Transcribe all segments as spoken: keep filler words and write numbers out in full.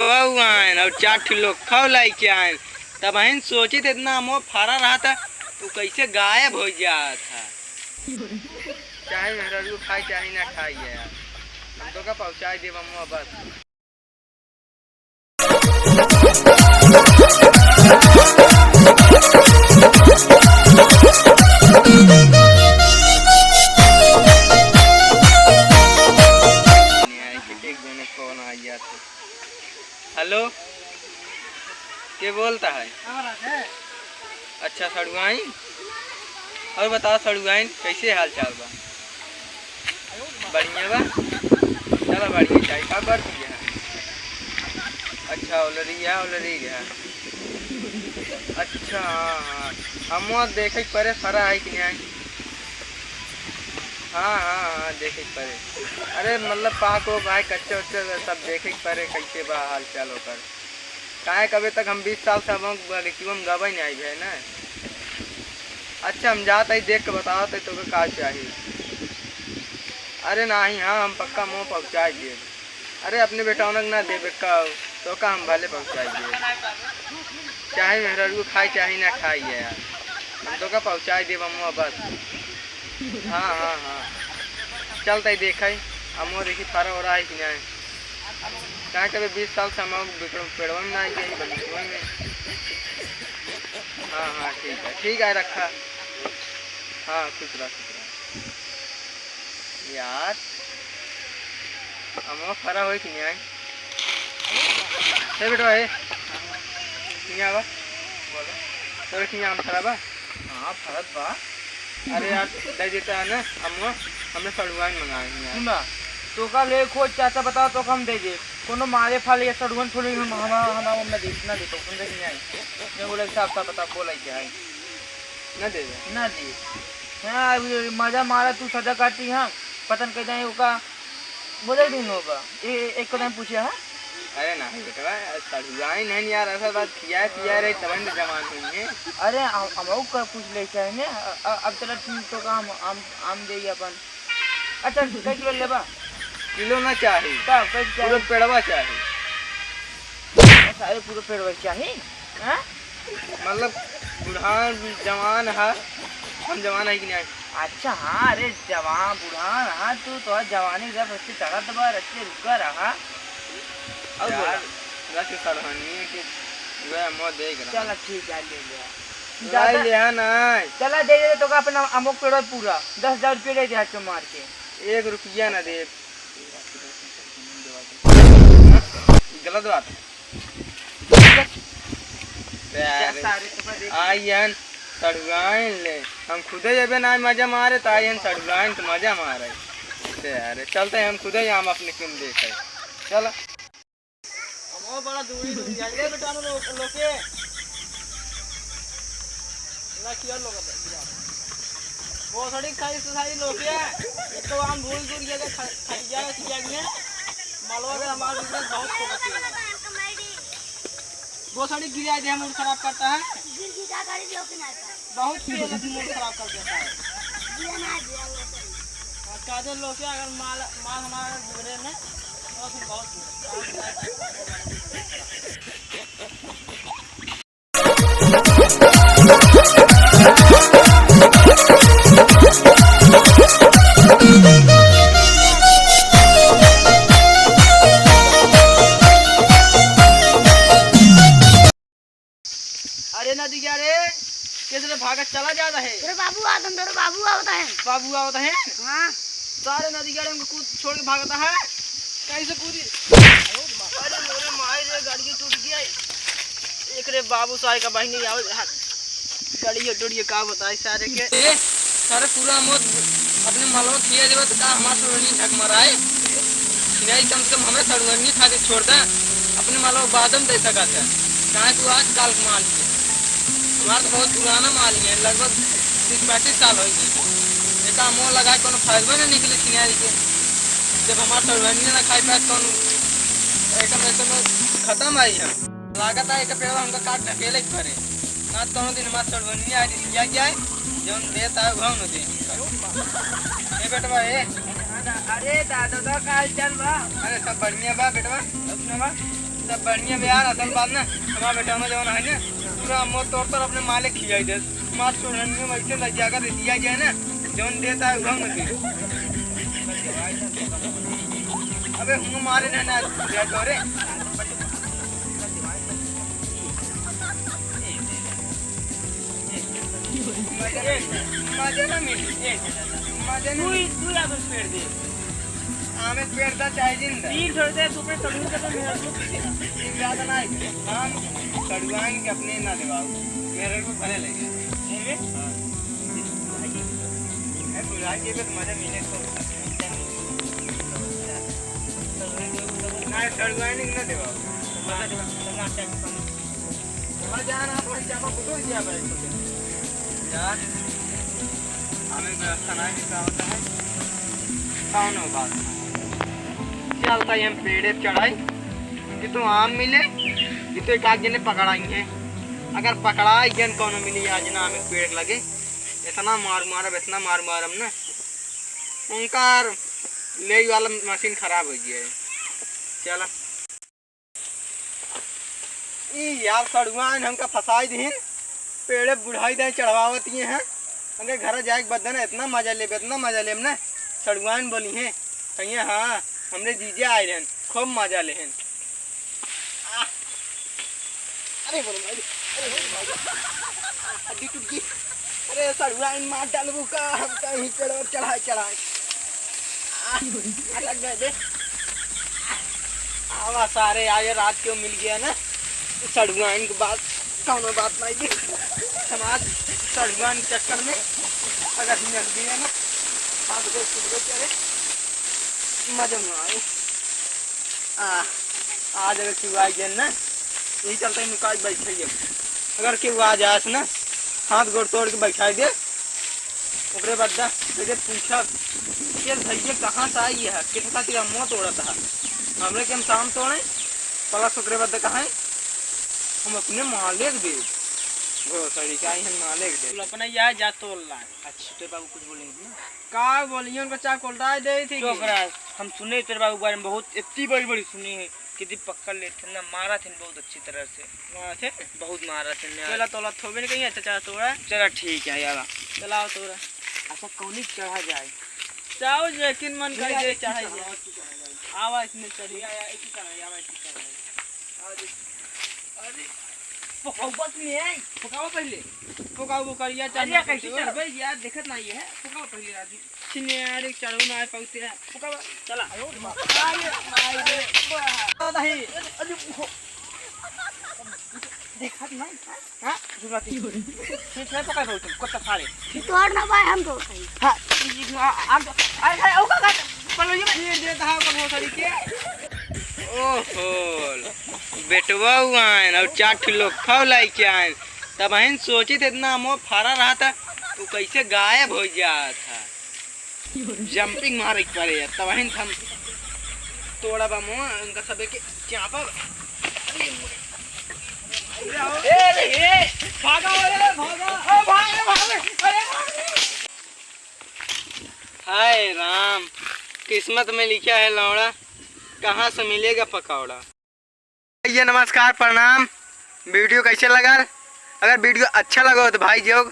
आइन और चार ठो लोग खौ लाइके आइन। तब हम सोचित इतना अमवा फरा रहा था, तू कैसे गायब होइ जात है। चाहे मेहरारू खाए, चाहे ना खाए यार, हम तोका पहुँचाइ देब अमवा बस। एक जने फोन आ गया था। हेलो, के बोलता है? अच्छा सड़ुआइन, और बताओ सड़ुआइन, कैसे हाल चाल बा? बढ़िया बा। चला बढ़िया चाही। का करती है? अच्छा, ओलरी है, ओलरी है। अच्छा, हाँ, हाँ। हमो देखे के परे फरा है कि नहीं? हाँ, हाँ, हाँ, देखे के परे। अरे, मतलब, पाक हो भाई, कच्चा उच्चा सब देखे के परे, कैसे बा हाल चाल ओकर। काहे कबे तक हम बीस साल से हम बगीचवा में गबे नहीं आई है ना। अच्छा, हम जात हई, देख के बतावत हई, तोके का चाही। अरे नाही, हाँ, हम पक्का मुँह पहुँचाई देब। अरे अपने बेटौनक ना देबे का, तोका हम भले पहुँचाई देब। चाहे मेहरारू खाई, चाहे ना खाई है यार, हम तोका पहुँचाई देब अमुआ बस। हाँ, हाँ, हाँ, चलते देखा, अमुआ देखी फरा हो रहा है कि नहीं। काहे कबे बीस साल से हम पेड़वन ना आई है बगीचवन में। हाँ, हाँ, ठीक है, ठीक है, रखा। हाँ, खुश रह, खुश रह। यार, अमवा फरा होई कि नहीं आई? हे बेटवा, हे। किहाँ बा? बोलो। तोरे किहाँ आम फरा बा? हाँ, फरत बा। अरे यार, दे देता है ना, अमवा, हमने सड़ुआइन मंगाए हैं यार। सुना, तोका ले खोज चाचा बताओ, तोका हम दे दे। कोनो मारे फाले या सड़ुआइन फूले हम, हम, हम, हम ना दे, ना दे, तो समझे कि नहीं आई? मैं बोला, साफ साफ बता, बोला क्या है? ना दे दे। ना दे। हाँ, अभी मजा मारा तू सजा काटी हम। पता न कह जाए ओका बोले दिन होगा। ए, एक कदम पूछे, हाँ? अरे ना बेटवा, सड़ुआइन है यार, असल बात खिया पिया रही तब न जवान हुई है। अरे हम, हम का पूछ ले चाहे ने। अ-, अ-, अब चला तू तो का हम, हम, हम दे अपन। अच्छा, कै किलो लेबा? किलो ना चाही। का, कै पूरा चाही? पेड़वा चाही। अच्छा, अरे पूरा पेड़वा चाही? हाँ? मतलब बुढ़ान जवान है, हम जवान है कि नहीं? अच्छा, हाँ, अरे जवान बुढ़ान, हाँ, तू तो जवानी जब अच्छे चढ़त बा, अच्छे रुका रहा। अब यार, बोला। रख सड़हनिए के वह मो देख रहा। चला ठीक है, ले ले। लाई ज्यादा ले, हाँ, नहीं। चला दे दे, तोका अपना अमुक पेड़वा पूरा दस हजार रुपये दे दे, हाथ मार के। एक रुपया ना दे। गलत बात है। अरे, आइहन सड़ुआइन ले। हम खुदे जेबे ना मजा मारे, त आइहन सड़ुआइन त मजा मारे। ते अरे, चलते हम खुदे जाम अपने किन देखे। चल। हमो बड़ा दूरी दूरी है। ले बेटा, लो-, लोके। ना किया लोग अब, किया। वो थोड़ी खाई से सारी लोके। एक तो हम भूल दूर गया, खा-, खा गया, खा गया। मालवा के हमारे बिजनेस बहुत फोकस है। वो थोड़ी गिरा दे, मूड खराब करता है। बहुत ही गलत मूड खराब कर देता है। हाँ, काजल लोग के अगर माल, माल हमारा अगर बिगड़े ना, तो फिर बहुत बुरा। अरे नदिया रे, कैसे रे भागत चला जाता है? तोरे बाबू आवत हैं, तोरे बाबू आवत हैं। बाबू आवत हैं? हाँ। सारे नदिया रे हमको कूद छोड़ के भागता है। कैसे कूदी? अरे मोरे माई रे, गाड़ी टूट गया। एक रे बाबू सारे का बहिनी आवत है। गाड़ी टूट गया, का बताई सारे के। ए, सारे पूरा मौत अपने मालवा खिया देबा त का हमार सड़ुआइन झक मराए? नहीं, कम से कम हमें सड़ुआइन खा के छोड़ दा। अपने मालवा बादम दे सकत है। काहे तू आज काल के माल है। हमार तो बहुत पुराना माल है, लगभग तीस पैंतीस साल हो गए। एका मोह लगा कोनो फायदा ना निकले छिनारी के। जब हमार सड़ुआइन ना खाई पाए तो कौन एकदम, एकदम खत्म आई है। लागत है एक पेड़वा हमका काट ढकेले के पड़े। ना तो दिन हमार सड़ुआइन आज लिया जाए, जौन देता है वह न दे। ए बेटवा, ए। अरे दादा, तो का हाल चाल बा? अरे सब बढ़िया बा बेटवा। अपना बा? सब बढ़िया बे यार, असल बात ना, हमार बेटवा जौन है ना, पूरा अमवा तोड़ तोड़ अपने मालिक खियाई दे। हमार सोहरनिया वैसे लग जाकर रिसिया जाए ना, जौन देता है उहाँ मत दे। अबे हुआ मारे ना, ना, जा तोरे। मजा ना, मजा ना मिली। मजा ना तू ही, मिली। तू ही आमे पेड़ दे। आमे पेड़ दा चाहे जिंदा। तीन छोड़ दे, तू पे तड़ू के तो मेरा तू पी दे। ये ज्यादा ना है। हम सड़ुआइन के अपने ना देवाऊ। मेरे को भले लगे। नहीं बे? हाँ। ए, बुढ़ाई के बे तो मजा मिले तो। ना, सड़ुआइन के ना देवाऊ। मजा देवा। वहाँ जाना, वहीं जाना, बुझो दिया भाई। यार, हमें व्यवस्था नहीं मिलता होता है, कौनो बात नहीं। चलता ही हम पेड़े पे चढ़ाई, कि तो आम मिले, कि तो एक आध जने पकड़ाई है। अगर पकड़ाई जन कौनो मिली आज ना हमें पेड़ लगे, इतना मार मारब, इतना मार मारब ना, उनका ले वाला मशीन खराब हो गया है। चला। ई यार सड़ुआइन हमका फंसाई दिहिन, पेड़े बुढ़ाई दे चढ़वावत ये हैं। हमके घर जाए के बाद ना इतना मजा लेब, इतना मजा लेब ना। सड़ुआइन बोली हैं, कहिए हाँ, हमरे जीजा आए रहन, खूब मजा लेहन। आह, अरे बोलो भाई, अरे बोलो भाई, हड्डी टूट गई। अरे सड़ुआइन मार डालबू का, हम कहीं चढ़ो चढ़ाए चढ़ाए। आह, अलग दे दे। आवा सारे, आज रात क्यों मिल गया ना? सड़ुआइन के बाद कौनो बात नहीं थी। समाज सड़ुआइन के चक्कर में अगर मिल गया ना, बात को कुछ को करे, मजा ना आए। आ, आज अगर केहू आ गया ना, यही चलते नुकाई बैठे ही। अगर केहू आ जाए ना, हाथ गोड़ तोड़ के बैठा दे। ओकरे बाद दा, तुझे पूछब, "ये भैया कहाँ से आई है? किस खातिर हम मुँह तोड़त है? हमरे के हम शाम तोड़े, प्लस ओकरे बाद कहाँ है? हम अपने मालिक दे।" भोसड़ी का ही हम मालिक दे। तू अपना यहाँ जा तोड़ ला। अच्छा, तेरे बाबू कुछ बोलेंगे ना? का बोलिए, उनको चाह कोल्ड ड्राई दे थी चुप कि? रहा। हम सुने तेरे बाबू के बारे में बहुत, इतनी बड़ी बड़ी सुनी है। कितनी पकड़ लेते हैं ना, मारा थे बहुत अच्छी तरह से। मारा थे? बहुत मारा थे ना। चला तोला थोबे नहीं कहीं, अच्छा चला तोड़ा। चला ठीक है यार। चलाओ तोड़ा। अच्छा कौनी चढ़ा जाए? चाहो जेकिन मन कर नहीं, जाए, ऐसी चढ़ाई चढ़ाओ, जाए। ऐसी चढ़ाओ। आवा इसमें चढ़ी। या, या, ऐसी चढ़ाई, आवा, ऐसी चढ़ाई। आवा, ऐसी। अरे, पकाओ बस में आई। पकाओ पहले। पकाओ वो करिया अरे, चढ़ना कैसे पड़ते हो। चढ़बे यार, देखत नहीं है। पकाओ पहले राजू। छिने यार, एक चढ़ो ना आए पहुँचते हैं। पकाओ, चला। अरे, माई रे, बा। नहीं। अरे, हो। देखत नहीं, हाँ? हाँ? जुगाती। ठीक है, पकड़ दो तुम, कुत्ता सारे। तोड़ ना पाए हम तो सही। हाँ, आ, आ, अरे, अरे, ओ काका, पलो ये ये दे दहा को भोसड़ी के। ओहो, बेटवा हुआ है ना, चार ठो लोग खाओ लाई के आए। तब हम सोचित इतना अमवा फरा रहा था, वो कैसे गायब हो जात है। जंपिंग मारे के पड़े यार, तब हम तोड़ा बा मुआ, उनका सबे के चापा। अरे, अरे, ए, भागा, अरे, भागा। ओ, भाग रे, भाग रे, अरे, भाग रे। हाय राम, किस्मत में लिखा है लौड़ा, कहाँ से मिलेगा पकौड़ा। भैया नमस्कार, प्रणाम। वीडियो कैसे लगल? अगर वीडियो अच्छा लगो तो भाई जो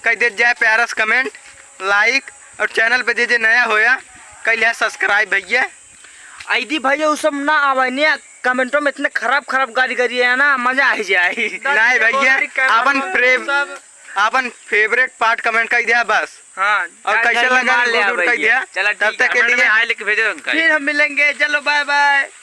कह देत जाए प्यारा सा comment, like और channel पे जे जे नया होया कह लिया subscribe भैया। ऐदी भैया उ सब ना आवे ने, commentों में इतने खराब खराब गाली करिए ना, मजा आ जाए। नहीं भैया, अपन प्रेम सब अपन favorite part comment कह दिया बस। हाँ, और चल, कैसे चल, लगा मार ले गुड आ गुड कह भैया। दिया। चला तब ठीक तक है, के हमें लिए आए लेके भेजो अंकल। फिर हम मिलेंगे, चलो bye bye।